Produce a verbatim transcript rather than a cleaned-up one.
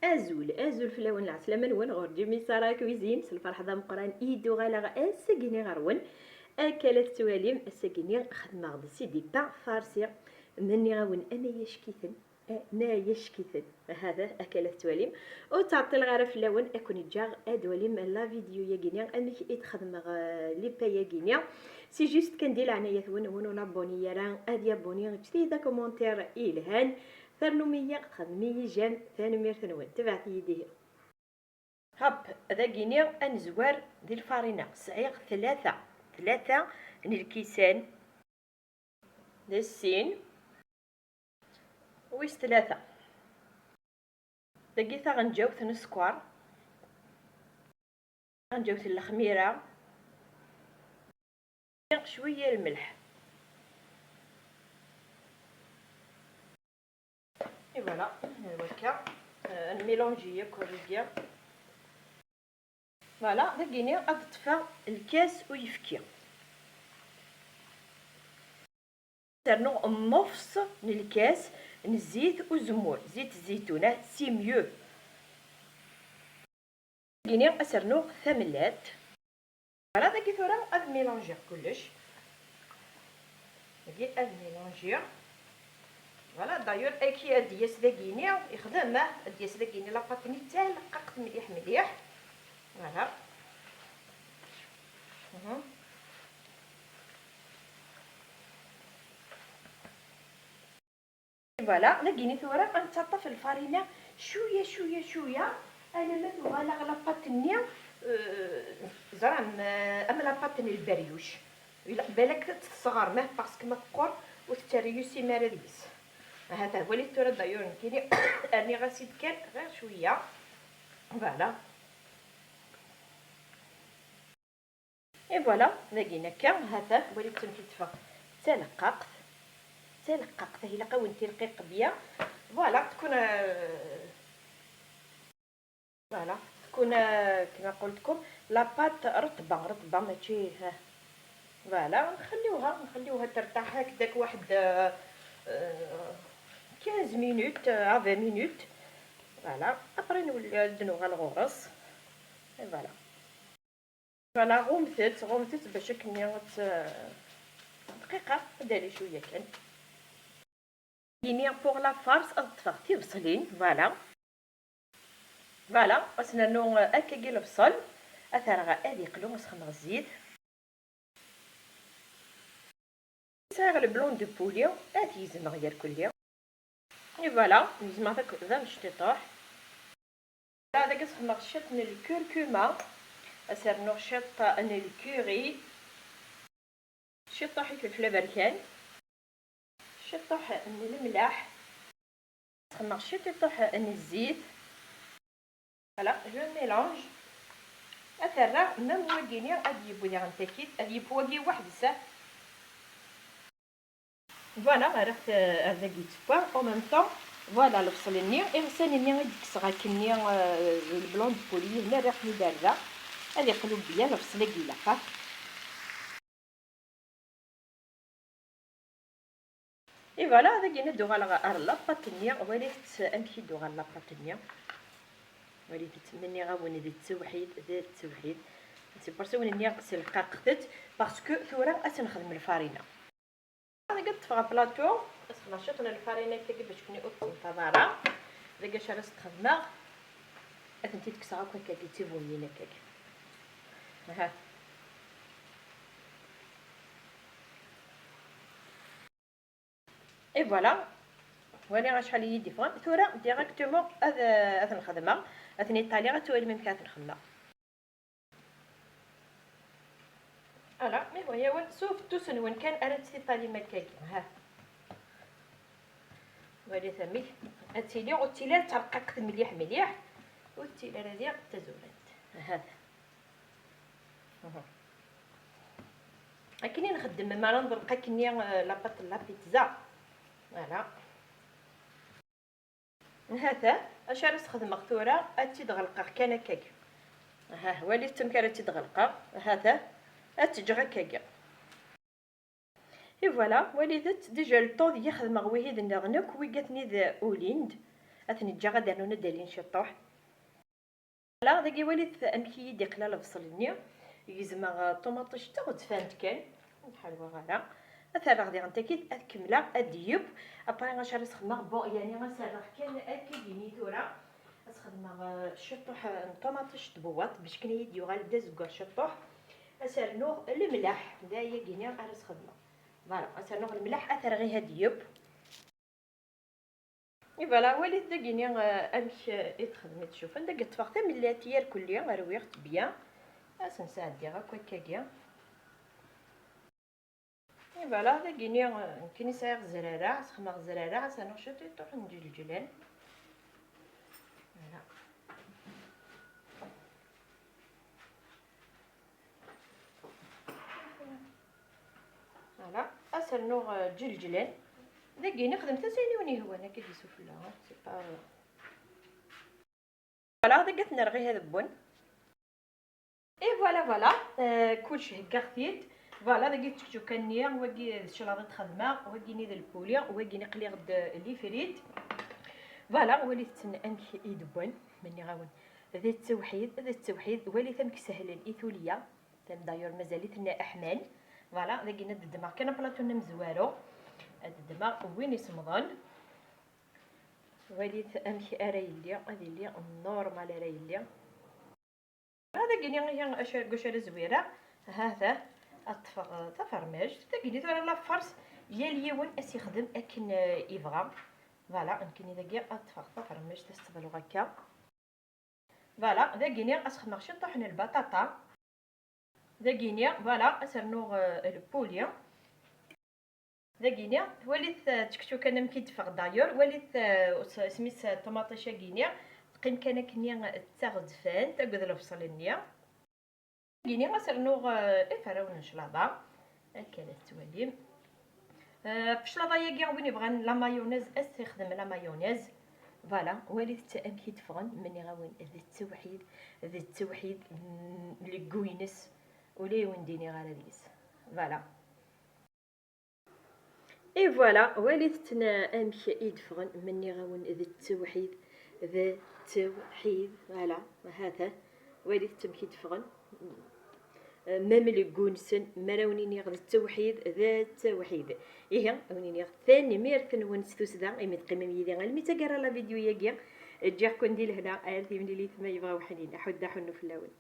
Azul, azul fell-awen, lɛeslama-nwen, ɣur Jimmy Sarah Cuisine, s lferḥ d ameqqran i d-uɣaleɣ ass-agi-nni ɣer-wen. Akka la tettwalim, ass-agi-nni xedmeɣ-d si des pains farcis, menniɣ-awen ama yack-iten, ama yack-iten. Hada, akka la tettwalim. Ur ttɛeṭṭileɣ ara fell-awen, ad ken-ǧǧeɣ ad twalim la vidéo-yagi-nni, amek i d-xedmeɣ, eh, les pains-agi-nni. C'est juste kan di leɛnaya-twen, win ur nabuni ara, ad yabuni, ǧǧet-iyi-d akumentaṛ yelhan. Ternum-iyi, txedmem-iyi j'aime, tanemmirt-nwen, tebɛet-iyi-d ihi. Hop, dagini ad nezwar di lfarina. Sɛiɣ tlata, tlata n lkisan, d sin, wis tlata. Dagi taɣenǧawt n sskeṛ, taɣenǧawt n lexmira, cwiya lmelḥ. Et voilà, d wakka. Euh, nmilanji yakk rrigya. Voilà, dagini ad ṭṭfeɣ lkas uyefki. Ternuɣ nnefs n lkas n zzit uzemmur, zit zzitun, ah, c'est mieux. Dagini ad ternuɣ tamellalt. Voilà, dagi tura ad mélangiɣ kullec. Dagi ad mélangiɣ. Voilà, d'ailleurs, aki ad d-yas dagini, ixdem, ah, ad d-yas dagini la pâte-nni d taleqqaqt mliḥ mliḥ. Voilà. Mhm. Voilà, dagini tura ad nettaṭṭaf lfarina cwiya, cwiya, cwiya, alamma tuɣal-aɣ la pâte-nni, euh, ẓram, euh, am la pâte n lberyuc. Ilaq balak ad tt-tesɣermem, parce que ma teqqur ur tettréussim ara deg-s. Ahat walit tura d'ailleurs nekkini rniɣ-as-id kan ɣir cwiya. Voilà. Et voilà, dagini akka, ha-t-an, walit amek i ṭṭfeɣ d taleqqaqt. D taleqqaqt, ah, ilaq-awen tilqiq bien. Voilà, tkun, euh, voilà, tkun, euh, كما قلت لكم, la pâte رطبة, رطبة, ماشي, ها. Voilà, نخليوها, نخليوها ترتاح هكذاك واحد, euh, euh, quinze minutes, euh, à vingt minutes. Voilà, après نولي نوغل غورس. Et voilà. Voilà, ɣummet-tt, ɣummet-tt bac akken ad tt-, دقيقة, ad d-ali cwiya kan. Ini pour la farce ad ṭṭfeɣ tibṣelin, voilà. Voilà, ad s-nernu, euh, akkagi lebṣel, ad t-rreɣ ad yeqlu, ad s-xedmeɣ zzit. Sɛiɣ le blanc de poulet, ad t-gezmeɣ yerkelli. Et voilà, gezmeɣ-t akk d amectiṭuḥ. Voilà, dagi ad s-xedmeɣ ciṭ n lkurkuma, ad s-rnuɣ ciṭ n lkuri, ciṭuḥ ifelfel aberkan, ciṭuḥ n lemlaḥ, ad s-xedmeɣ ciṭuḥ n zzit. Voilà, je mélange. Ad t-rreɣ, même wagini ad yewwi diɣen takit, ad yewwi wagi weḥd-s. Voilà, rriɣ-t ar dagi yettewwa. En même temps, voilà, lebṣel-nni, iɣsan-nni i d-kkseɣ akkenni, euh, le blanc de poulet, hna rriɣ-ten-id ar da. Ad iqlu bien lebṣel-agi ilaq. Et voilà, dagi ad d-uɣaleɣ ar la pâte-nni, walit amek i d-uɣal la pâte-nni. Walit-tt, menniɣ-awen d ttewḥid, d ttewḥid. C'est pour ça wen-nniɣ selqaqet-tt, parce que tura ad tt-nexdem lfarina. Dagi ad ṭṭfeɣ plateau, ad s-xedmeɣ ciṭ n lfarina akkagi bac kni ur ttenṭaḍ ara. Dagi acu ara s-xedmeɣ, ad tent-id-kkseɣ akk akkagi d tibumyin akkagi. Aha. Et voilà. Wali acḥal i yi-d-yeffɣen. Tura, directement, ad, ad ten-xedmeɣ. Ad ten-iṭaliɣ, ad twalim amek ara ten-xedmeɣ. Ala, mi bɣi-yawen, s ufettus-nwen kan ara tt-tiṭalim akkagi. Ha. Walit amek. Ad tili, ur ttili ara d tarqaqt mliḥ mliḥ. Ur ttili ara diɣ d tazurant. Ahat. Mhm. Akken i nxeddem mi ara nḍelq akkenni, euh, la pâte n la pizza. Voilà. Hata, acu ara s-xedmeɣ tura? Ad tt-id-ɣelqeɣ kan akkagi. Aha, walit amek ara tt-id-ɣelqeɣ. Hata, ad tt-ǧǧeɣ akkagi. Et voilà, walidet, déjà le temps deg i xedmeɣ wihid nniḍen akk, wiggat-nni d ulin-d. Ad ten-ǧǧeɣ ad rnun ad d-alin ciṭṭuḥ. Voilà, dagi walit amek i yi-d-iqla lebṣel-nni. Gezmeɣ, eh, ṭumaṭic d taɣezfant kan, ur ḥerrweɣ ara. Ad t-rreɣ diɣen takit, ad kemmleɣ ad d-yeww. Après acu ara s-xedmeɣ? Bon, yani ad s-rreɣ kan akkagini tura. Ad s-xedmeɣ, eh, ciṭṭuḥ, eh, n ṭumaṭic n tbewwaṭ, bac kan ad yi-d-yuɣal d azeggaɣ ciṭṭuḥ. Ad s-rnuɣ lemleḥ, d ayagini ara s-xedmeɣ. Voilà, ad s-rnuɣ lemleḥ, ad t-rreɣ ad d-yeww. Et voilà, walit dagini, eh, amek, eh, i texdem i tcufan. Dagi ṭṭfeɣ tamellat irkelli, rwiɣ-tt bien. Ad sen-sɛeddiɣ akk akkagi. Et voilà, dagini, eh, nekkini sɛiɣ zraraɛ, sexmeɣ zraraɛ, ad s-rnuɣ ciṭuḥ n iǧelǧlan. Voilà. Voilà, ad s-rnuɣ, euh, ǧilǧlan. Dagi nexdem-t ayen i wen-yehwan, akka d-isufella, hein, c'est pas, euh. Voilà, dagi ad t-nerɣ ihi ad wwen. Et voilà, voilà, euh, kullec heggaɣ-t-id. Voilà, dagi d čekčuka-nni, wagi d cclaḍa i d-xedmeɣ, wagi-nni d lpuli, wagi-nni qliɣ-d les frites. Voilà, walit-ten amek i d-wwan, ma nniɣ-awen. D ttewḥid, d ttewḥid, walit amek sehlen i tulya. Tam d'ailleurs mazal-iten ḥman. Voilà, dagi ad ddmeɣ kan aplaṭu-nni amezwaru. Ad ddmeɣ win isemḍen. Walit amek ara yelli, ad yelli normal ara yelli. Ad agini ihi acu, deg wacu ara zwireɣ. Ha-t-a, ad ṭṭfeɣ, eh, tafermajt. Tagini tura la farce, yal yiwen ad s-ixdem akken, eh, ibɣa. Voilà, nekkini dagi ad ṭṭfeɣ tafermajt, ad s-tt-bluɣ akka. Voilà, dagini ad s-xedmeɣ ciṭṭuḥ n lbaṭaṭa. Dagini, voilà, ad s-rnuɣ, euh, lpuli. Dagini, walit, euh, čekčukan amek i d-teffeɣ d'ailleurs, walit, euh, s-, isem-is, euh, ṭumaṭic-agini, teqqim kan akkenni d taɣezfant akked lebṣel-nni. Dagini ad s-rnuɣ, euh, iferrawen n claḍa, akka la tettwalim. Euh, ɣef claḍa-agi, win yebɣan la mayonnaise, ad s-ixdem la mayonnaise. Voilà, walit amek i d-ffɣen, ma nniɣ-awen, d ttewḥid, d ttewḥid, mm, leggu-ines, ula i wen-d-iniɣ ara deg-s. Voilà. Et voilà, walit-ten amek i d-ffɣen, ma nniɣ-awen, d ttewḥid, d ttewḥid, voilà, ha-t-a, walit-ten amek i d-ffɣen. Même leggu-nsen, mi ara wen-iniɣ d ttewḥid, d ttewḥid. Ihi, a wen-iniɣ tanemmirt-nwen s tussda, imi teqqimem yid-i almi d taggara la vidéo-agi. Ǧǧiɣ-ken di lehna, ar timlilit ma yebɣa uḥnin, aḥuddu aḥunnu fell-awen.